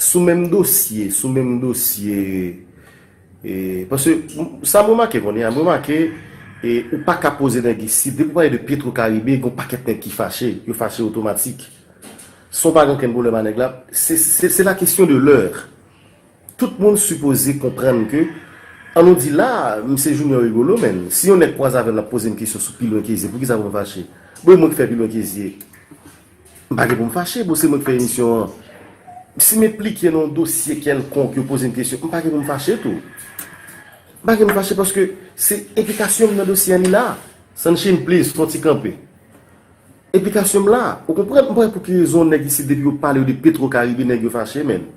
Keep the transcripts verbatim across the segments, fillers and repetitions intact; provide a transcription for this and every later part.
Sou menm dosye, sou menm dosye, e, paske m- sa m remake konnen, m remake, e, ou pa ka poze nèg isit, depi w pale de Petro Caribe, gon pakèt nèg ki fache, yo fache otomatik. San w pa gen okenn pwoblèm a nèg la, se, se, se la kesyon de lè. Tout moun sipoze konprann ke, an nou di la, m se Junior Rigolo, men si yon nèg kwaze avè m, l ap poze m kesyon sou Pilwen Kezie, poukisa pou m fache? Bon, e mwen ki fè Pilwen Kezie. M pa gen pou m fache, bon, se mwen ki fè emisyon an. Si m enplike nan yon dosye kèlkonk, yo poze m kesyon, m pa gen pou m fache tou. M pa gen pou m fache paske se enplikasyon m nan dosye an li la. Sunshine, please, fè yon ti kanpe. Enplikasyon m la, ou konprann? M pa wè pou ki rezon nèg isit, depi yo pale yo de Petro Caribe, nèg yo fache, men.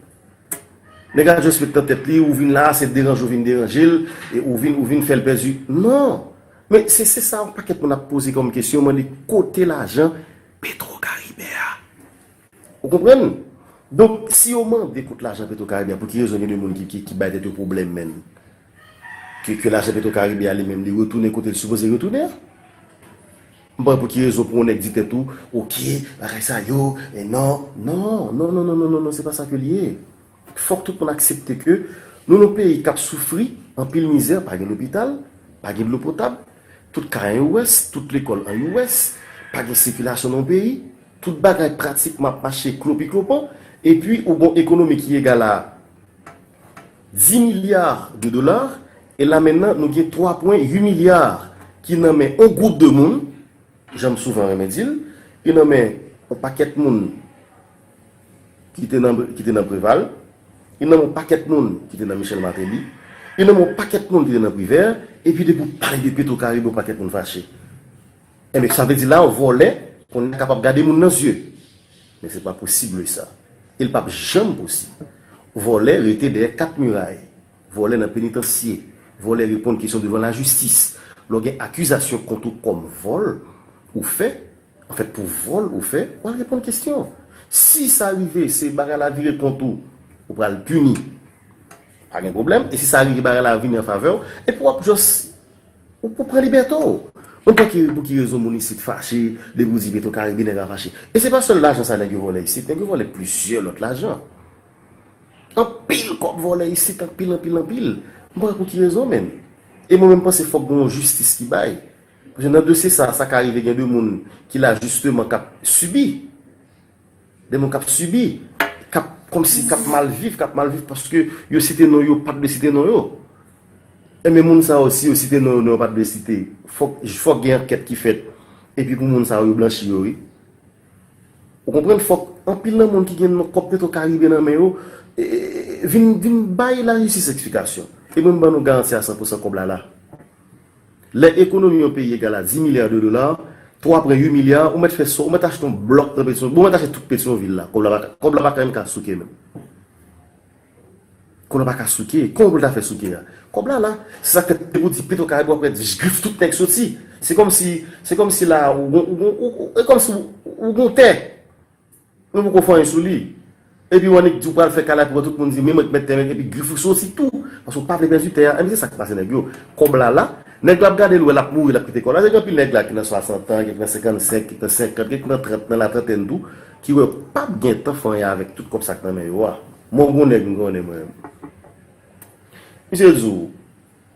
Nèg a just met nan tèt li, ou vin la, se deranje ou vin deranje l, e ou vin, ou vin fè l pèdi. Non! Men se, se sa yon pakèt moun ap poze kòm kesyon, mande kote lajan Petro Caribe a. Ou konprann? Donk, si yo mande kote lajan Petro Caribe a, pou ki rezon gen de moun ki, ki, ki bay tèt yo pwoblèm, menn? Ke, ke lajan Petro Caribe a li menm, li retounen kote l sipoze retounen an? M pa wè pou ki rezon pou yon nèg di tèt ou, oke, bagay sa yo, e non, non, non, se pa sa ke l ye. Fòk tout moun aksepte ke nou nan yon peyi k ap soufri, anpil mizè, pa gen lopital, pa gen dlo potab, tout kay an U S, tout lekòl an U S, pa gen sikilasyon nan yon peyi, tout bagay pratikman ap mache klopi klopan, epi ou gon ekonomi ki egal a dis milya de dola, e la mennan nou gen twa pwen uit milya ki nan men yon gwoup de moun, jan m souvan renmen di l, li nan men yon pakèt moun ki te nan, ki te nan Preval, li nan men yon pakèt moun ki te nan Michel Martelly, li nan men yon pakèt moun ki te nan Privert, epi depi w pale de Petro Caribe, yon pakèt moun fache. Enben, sa vle di la, yon vòlè, kounye a kapab gade moun nan zye. Men se pa posib sa. E l p ap janm posib. Vòlè rete dèyè kat miray. Vòlè nan penitansye. Vòlè reponn kesyon devan lajistis. Lè w gen akizasyon kont ou kòm vòl ou fè, anfèt, pou vòl ou fè, w al reponn kesyon. Si sa rive, se bagay la vire kont ou, ou pral pini. Pa gen pwoblèm. E si sa rive, bagay la vini an favè w, epi w ap just Ou pou pran libète w. Mwen pa ki pou ki rezon moun isit fache, depi w di Petro Caribe, nèg la fache. E se pa sèl lajan sa nèg yo vòlè isit, nèg yo vòlè plizyè lòt lajan. Anpil kòb vòlè isit, anpil, anpil, anpil. Mwen pa pou ki rezon menm. E mwen menm panse fòk gen yon jistis ki bay. Paske nan dosye sa, sa ka rive gen de moun ki la jisteman k ap sibi. De moun k ap sibi, k ap kòmsi k ap mal viv, k ap mal viv paske yo site non yo, pa t dwe site non yo. Enben moun sa yo, si yo site non yo, non yo pa t dwe site, fòk, fòk gen ankèt ki fèt. Epi pou moun sa yo, yo blanchi yo, wi. Ou konprann? Fòk anpil nan moun ki gen non kòb Petro Caribe nan men yo, e, e, e, vin, vin bay lajistis eksplikasyon. E mwen m ban nou garanti a san pou san kòb la la. Lè ekonomi yon peyi egal a dis milya de dola, twa pwen uit milya, ou mèt fè sa, ou mèt achte yon blòk nan Petyonvil, ou mèt achte tout Petyonvil la. Kòb la pa ka, kòb la pa ka menm ka souke menm. Kòb la pa ka souke. Kòman pou l ta fè souke a? Kòb la la. Se sa k fè depi w di Petro Caribe, w ap wè grif tout nèg soti. Se kòmsi, se kòmsi la, ou gon, ou gon, ou, ou, e kòmsi ou, ou gon tè. Nou poko fè anyen sou li. Epi w annik di w pral fè kalap pou tout moun di, men mwen k mèt tè, men epi grif ou soti tou. Paske w pa vle pèdi tè a. Enben se sa k pase nèg yo. Kòb la la, nèg la ap gade l wè l ap mouri, l ap kite kòb la. Se gen anpil nèg la ki nan swasant an, ki nan senkannsenk, ki nan senkant, ki nan trant, nan latrantèn tou, ki wè p ap gen tan fè anyen avèk tout kòb sa k nan men yo a. Mwen gon nèg m konnen mwen. Misye di w,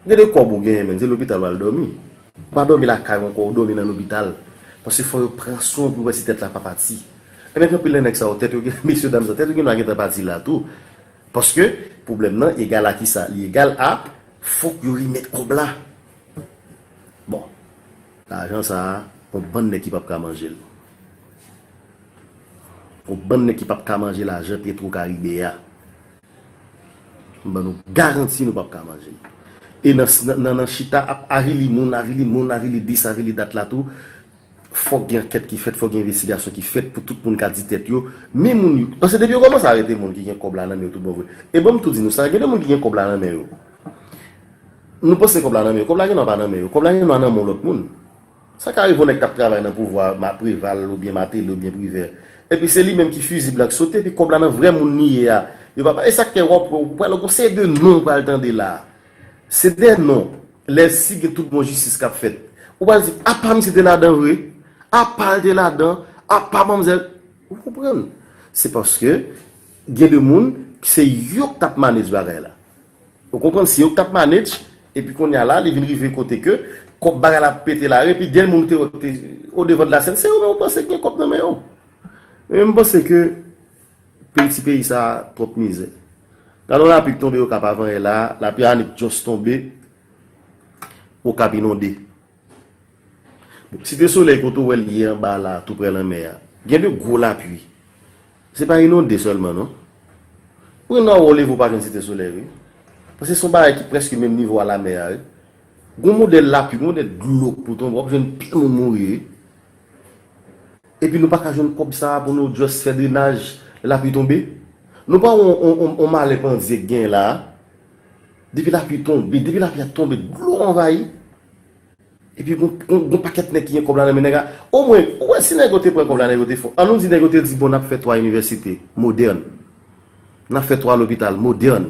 gen de kòb ou genyen, men, se lopital w al dòmi. Ou pa dòmi lakay ou ankò, ou dòmi nan lopital. Paske fò yo pran swen w pou yo wè si tèt la pa pati. Enben, gen anpil nan nèg sa yo, tèt yo gen, mesye dam sa, tèt yo gen dwa gentan pati la tou. Paske pwoblèm nan egal a kisa? Li egal a fòk yo remèt kòb la. Bon, lajan sa a, yon bann nèg ki p ap ka manje l. Yon bann nèg ki p ap ka manje lajan Petro Caribe a. M ban nou garanti nou p ap ka manje l. E nan, nan, nan, nan chita ap avili moun, avili moun, avili dis, avili dat la tou, fòk gen ankèt ki fèt, fòk gen envestigasyon ki fèt pou tout moun ka di tèt yo, men moun yo, paske depi yo kòmanse arete moun ki gen kòb la nan men yo tout bon vre. E ban m tou di nou sa, gen de moun ki gen kòb la nan men yo. Nou panse kòb la nan men yo, kòb la gen dwa pa nan men yo, kòb la gen dwa nan men yon lòt moun. Sa ka rive yon nèg k ap travay nan pouvwa, ma-, Preval oubyen Martelly oubyen Privert. Epi se li menm ki fizib la k sote, epi kòb la nan vrè moun li ye a. Yo pa, e sa k fè w ap wè, ou pral gon seri de non ou pral tande la. Se de non. Lè si gen tout bon jistis k ap fèt. Ou pral di, apa misye te ladan vre? Apa l te ladan? Apa manmzèl? Ou konprann? Se paske gen de moun, se yo k t ap manage bagay la. Ou konprann? Se yo k t ap manage, epi kounye a la, li vin rive kote ke kòb bagay la ap pete la, epi gen moun ki te, te o devan de la sèn, se yo menm ou panse ki gen kòb nan men yo. Men m panse ke peyi, ti peyi sa a, twòp mizè. Gade yon lapli k tonbe Okap avan yè la, lapli annik just tonbe, Okap inonde. Bon, Site Solèy kote w wè l ye anba la, tou prè lanmè a, gen de gwo lapli. Se pa inonde sèlman, non. Ou gen dwa wè w leve w pa jwenn Site Solèy, wi. Paske se yon bagay ki prèske menm nivo a lamè a, wi. Gon modèl lapli, gon modèl dlo k pou tonbe, w ap jwenn pil moun mouri, wi. Epi nou pa ka jwenn kòb sa a pou nou just fè drenaj lè lapli tonbe. Nou pa wè yon, yon, yon, yon malè pandye k genyen la a. Depi lapli tonbe, depi lapli a tonbe, dlo anvayi. Epi gon, gon, gon pakèt nèg ki gen kòb la nan men nèg la. Omwen, ou wè si nèg yo te pran kòb la, nèg yo te fè. An nou di nèg yo te di, bon, n ap fè twa inivèsite modèn. N ap fè twa lopital modèn.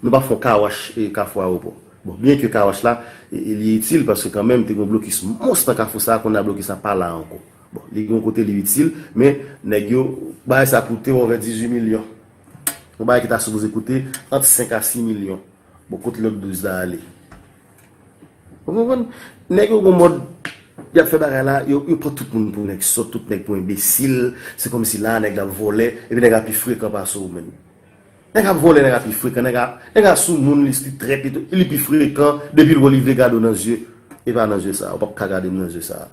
Nou pa fè yon car wash e Kafou Ayewopò. Bon, byen ke car wash la, e, e, li itil paske kanmenm te gen blokis mons nan Kafou sa a, kounye a blokis la pa la ankò. Bon, li gen yon kote li itil, men nèg yo, bagay sa koute wè vè dizuit milyon. Yon bagay ki ta sipoze koute ant senk a sis milyon. Bon, kote lòt douz la ale? Ou konprann? Nèg yo gon mòd, y ap fè bagay la, yo, yo pran tout moun pou nèg sòt, tout nèg pou enbesil. Se kòmsi la, nèg la ap vòlè, epi nèg la pi frekan pase w menm. Nèg ap vòlè, nèg la pi frekan, nèg la, nèg la sou moun, li, li trèt, li, li pi frekan, depi l wè w, li vle gade w nan zye. E pa nan zye sa, ou p ap ka gade m nan zye sa.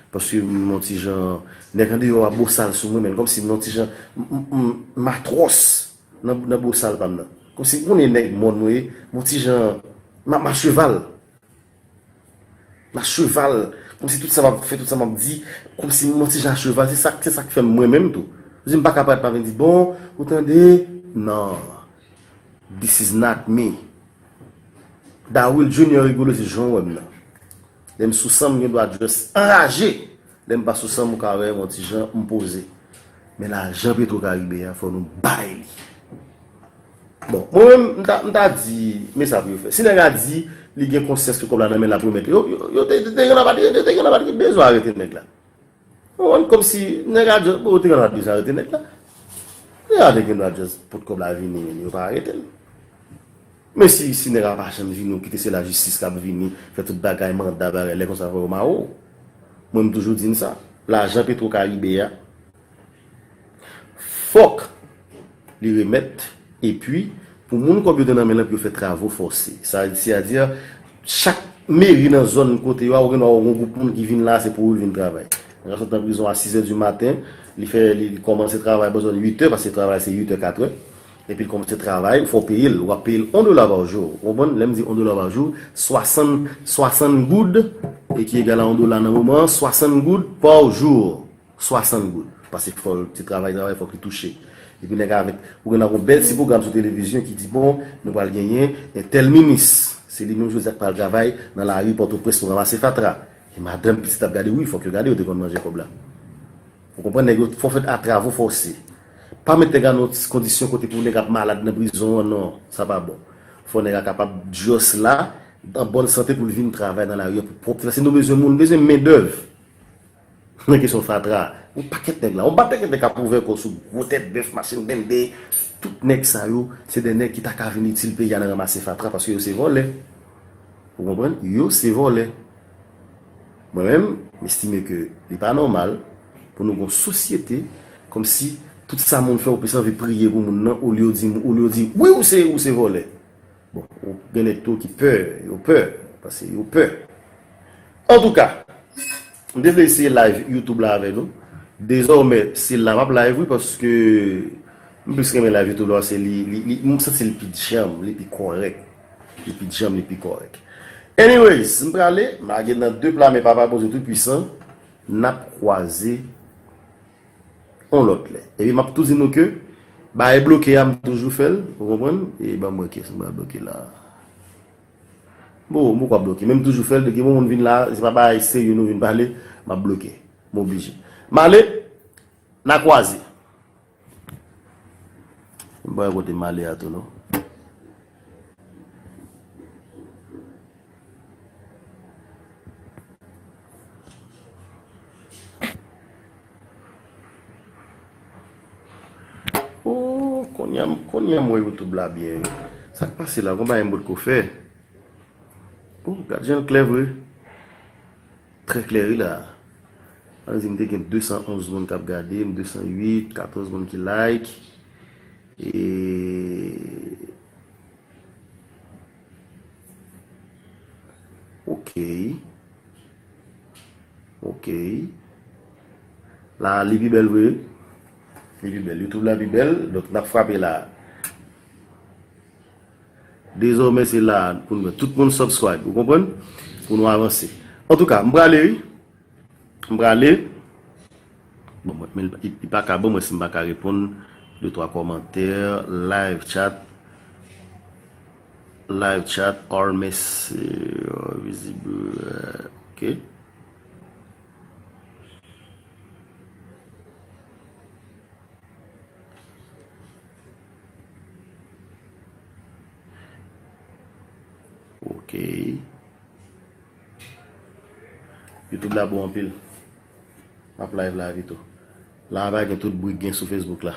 Paske m yon ti jan, nèg andeyò a bosal sou mwen, men kòmsi m yon ti jan, m, m, m, m atwòs nan, nan bosal pa m nan. Kòmsi, ou konnen nèg mòn mwen ye, m yon ti jan, m, m acheval. M acheval. Kòmsi tout sa m ap fè, tout sa m ap di, kòmsi m yon ti jan acheval. Se sa, se sa k fè m mwen menm tou. Di m pa ka parèt pa vin di, bon, ou tande? Non. This is not me. Dawil Junior Rigolo se jan w wè m nan. Lè m sou san m gen dwa just anraje. Lè m pa sou san m ou ka wè m yon ti jan m poze. Men lajan Petro Caribe a, fò nou bay li. Bon, mwen menm, m ta, m ta di, men sa pou yo fè. Si nèg la di, li gen konsyans ke kòb la nan men l ap remèt li, yo, yo, yo te, te, te gen nan pa t, yo te gen nan pa t bezwen arete nèg la. Ou konprann? Kòmsi nèg la just, bon, yo te gen nan pa t bezwen arete nèg la. Nèg la te gen dwa just pot kòb la vini, men yo pa arete l. Men si, si nèg la pa janm vini, ou kite se lajistis k ap vini, fè tout bagay, manda, bagay, lè konsa fò yo mare w. Mwen, m toujou di n sa. Lajan Petro Caribe a, fòk li remèt, epi, pou moun kòb yo te nan men l lan, pou yo fè travo fòse. Sa, sètadi, chak meri nan zòn kote yo a, ou gen dwa wè yon gwoup moun ki vin la, se pou yo vin travay. Nèg la sot nan prizon a sizè di maten, li fè, li, li kòmanse travay bò zòn uitè, paske travay se uitè, katrè. Epi l kòmanse travay, ou fò w peye l, w ap peye l yon dola pa jou. Ou konprann? Lè m di yon dola pa jou, swasann, swasann goud, e ki egal a yon dola nan moman an, swasann goud pa jou. Swasann goud. Paske fò l ti travay, travay, fòk li touche. Epi nèg avèk, ou gen nan yon bèl ti pwogram sou televizyon ki di, bon, nou pral genyen entèl minis. Se li menm Joseph pral travay nan lari Pòtoprens pou ranmase fatra. E madanm, pitit ap gade, wi, fòk yo gade, yo te konn manje kòb la. Ou konprann, nèg yo, fò fè a travo fòse. Pa met nèg la nan yon ti kondisyon kote pou nèg ap malad nan prizon an, non, sa pa bon. Fò nèg la kapab just la, an bòn sante pou l vin travay nan lari an pou pwòpte. Paske nou bezwen moun, bezwen mendèv. Nan kesyon fatra, yon pakèt nèg la, yon pakèt nèg k ap ouvè kò sou gwo tèt bèf, machin blende, tout nèg sa yo, se de nèg ki ta ka vin itil peyi a nan ranmase fatra paske yo se vòlè. Ou konprann? Yo se vòlè. Mwen menm, m estime ke li pa nòmal pou nou gon sosyete kòmsi tout sa moun fè, ou plis anvi priye pou moun nan, olye w di, olye w di, wi, ou se, ou se vòlè. Bon, ou gen nèg tou ki pè, yo pè, paske yo pè. Antouka, m te vle eseye live YouTube la avè nou. Dezòmè, se la m ap live, wi, paske m plis renmen live YouTube la, se li, li, li, m santi li pi djanm, li pi kòrèk. Li pi djanm, li pi kòrèk. Anyways, m prale, m lage nan de pla men Papa Bondye Toupisan, n ap kwaze yon lòt lè. Epi m ap tou di nou ke bagay bloke a, m toujou fè l, ou konprann? E ban m wè kiyès m pral bloke la. Bon, m poko ap bloke, men m toujou fè l, gen yon moun vin la, se pa bagay serye nou vin pale, m ap bloke. M oblije. M ale, n a kwaze. M pa wè kote m ale a tou, non. Kounye a m wè YouTube la byen wi. Sa k pase la? Gon bagay m potko fè. Oh, gad jan l klè vre. Trè klè wi la. Ann di m te gen de san onz moun k ap gade m, de san uit, katòz moun ki like. E Ok. Ok. La, li pi bèl vre. Li pi bèl. YouTube la pi bèl. Donk, n ap frape la. Dezòmè, se la pou nou tout moun subscribe. Ou konprann? Pou nou avanse. Antouka, m prale, wi. M prale. Bon, mwen, men li, li pa ka ban mwen si m pa ka reponn de twa kòmantè, live chat, live chat, all message, visible, ok. Ok. YouTube la bon anpil. M ap live la pito. La pa gen tout bri gen sou Facebook la.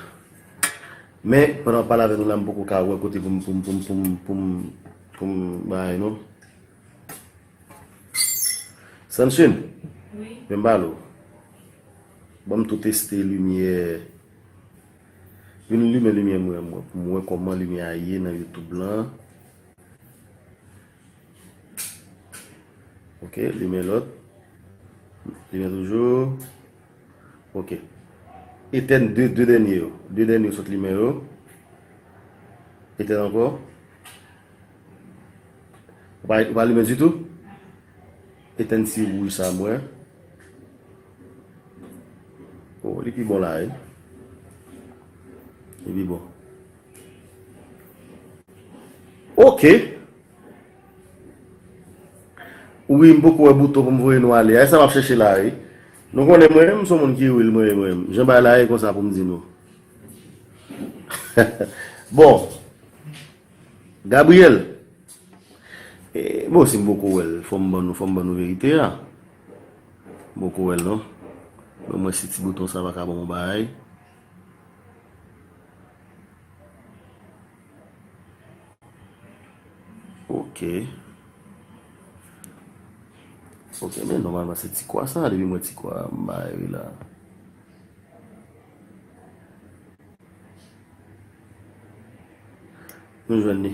Men, pandan w ap pale avè nou la, m poko ka wè kote pou m, pou m, pou m, pou m, pou m, pou m, pou m bagay non. Sanchine, wi, men m pale w. Ban m tou teste limyè. Vin limen limyè m wè, m wè, pou m wè kòman limyè a ye nan YouTube lan. Ok, limen lòt. Limen toujou. Ok. Etèn de, de dènye yo. De dènye yo sot limen yo. Etèn ankò. Ou pa, ou pa limen ditou? Etèn ti wouj sa m wè. Oh, li pi bon la, wi. Li pi bon. Ok. Wi, m poko wè bouton pou m voye nou ale. A, e sa m ap chèche la, wi. Nou konnen mwen menm, m se yon moun ki real, mwen menm. Jan bagay la ye konsa pou m di nou. Bon. Gabriel. E, bon, si m poko wè l, fò m ban nou, fò m ban nou verite a. M poko wè l, non. Ban mwen si ti bouton sa pa ka ban m yon bagay. Ok. Ok, men nòmalman se ti kwa sa, depi m wè ti kwa m bay wi la. Nou jwenn li.